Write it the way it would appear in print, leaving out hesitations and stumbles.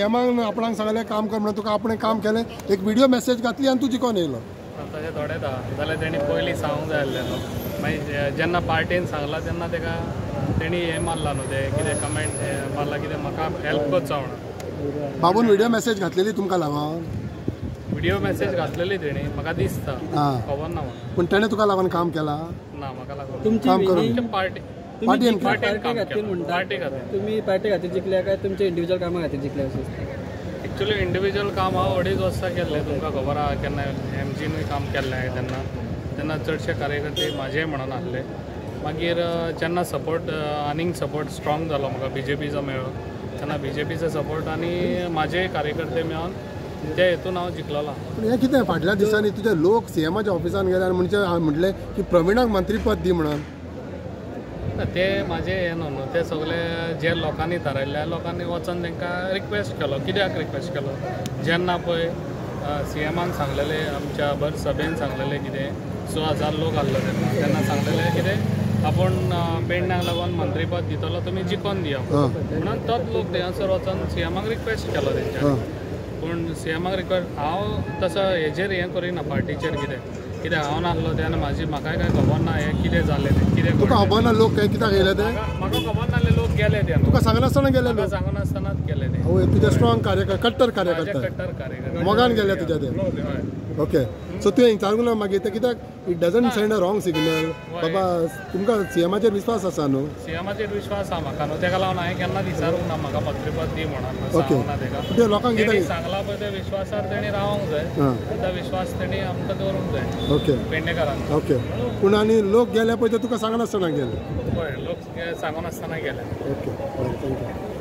सीएमान आपणाक सांगलें काम कर म्हणून तुका आपणें काम केलें, एक व्हिडिओ मेसेज घातली आनी तूं जिखोन येयलो. तशें थोडेंच आहा जाल्यार तेणी पयलीं सांगूंक जाय आसलें न्हू. मागीर जेन्ना पार्टेन सांगलां तेन्ना तेका तेणी हें मारलां न्हू, तें कितें कमेंट मारला कितें म्हाका हेल्प करचो म्हणून. बाबून व्हिडिओ मेसेज घातलेली तुमकां लागून? व्हिडिओ मेसेज घातलेली तेणी म्हाका दिसता, खबर ना म्हणून. पूण तेणें तुका लागून काम केलां? ना, म्हाका लागून काम करून पार्टी पार्टी खातीर म्हणटा. तुमी पार्टी खातीर जिखल्या काय तुमच्या इंडिविज्युअल कामा खातीर जिखल्या अशें दिसता? एक्चुअली इंडिविज्युअल काम हांव 2.5 वर्सां केल्लें, तुमकां खबर आहा. केन्ना एमजीनूय काम केल्लें हांवें तेन्ना, तेन्ना चडशे कार्यकर्ते म्हाजे म्हणून आसले. मागीर जेन्ना सपोर्ट आनीक सपोर्ट स्ट्रॉंग जालो म्हाका बीजेपीचो मेळ्ळो, तेन्ना बीजेपीचो सपोर्ट आनी म्हाजे कार्यकर्ते मेळोन ते हेतून हांव जिखलोलो. पूण हें कितें फाटल्या दिसांनी तुजे लोक सीएमाच्या ऑफिसान गेले आनी म्हणजे म्हटलें की प्रवीणाक मंत्रीपद दी म्हणून? ते म्हाजे हें न्हू न्हू, ते सगळे जे लोकांनी थारायल्ले लोकांनी वचोन तांकां रिक्वेस्ट केलो. कित्याक रिक्वेस्ट केलो? जेन्ना पळय सीएमान सांगलेलें, आमच्या भर सभेन सांगलेलें कितें 6,000 लोक आहलो तेन्ना, तेन्ना सांगलेलें कितें आपूण पेडण्याक लागून मंत्रीपद दितलो, तुमी जिखोन दिया म्हणून. तोच लोक थंयसर वचोन सीएमाक रिक्वेस्ट केलो तेंच्यांनी. पूण सीएमाक रिक्वेस्ट हांव तसो हेजेर हें करिना पार्टीचेर कितें कित्याक हांव नासलो तेन्ना म्हाजी म्हाकाय कांय खबर ना हें कितें जालें तें कितें. तुका खबर ना लोक कित्याक येयले ते? म्हाका खबर नासले लोक गेले ते. तुका सांगनासतना गेले? म्हाका सांगनासतनाच गेले ते. तुजे स्ट्रॉंग कार्यकर्ते, कट्टर कार्यकर्ते, कट्टर कार्यकर्ते मोगान गेले तुज्या ते. ओके, सो तुवें विचारूंक ना मागीर ते कित्याक? It doesn't send a wrong signal. बाबा तुमकां सीएमाचेर विश्वास आसा न्हू? सीएमाचेर विश्वास आहा म्हाका न्हू, तेका लागून हांवें केन्ना विचारूंक ना म्हाका मंत्रीपद दी म्हणून. ओके, ते लोकांक कितें सांगलां पळय त्या विश्वासार तेणी रावंक जाय, त्या विश्वास तेणी आमकां दवरूंक जाय. ओके, पेडणेकारांक. ओके, पूण आनी लोक गेले पळय ते तुका सांगनासतना गेले? हय, लोक सांगनासतना गेले. ओके, बरें, thank you.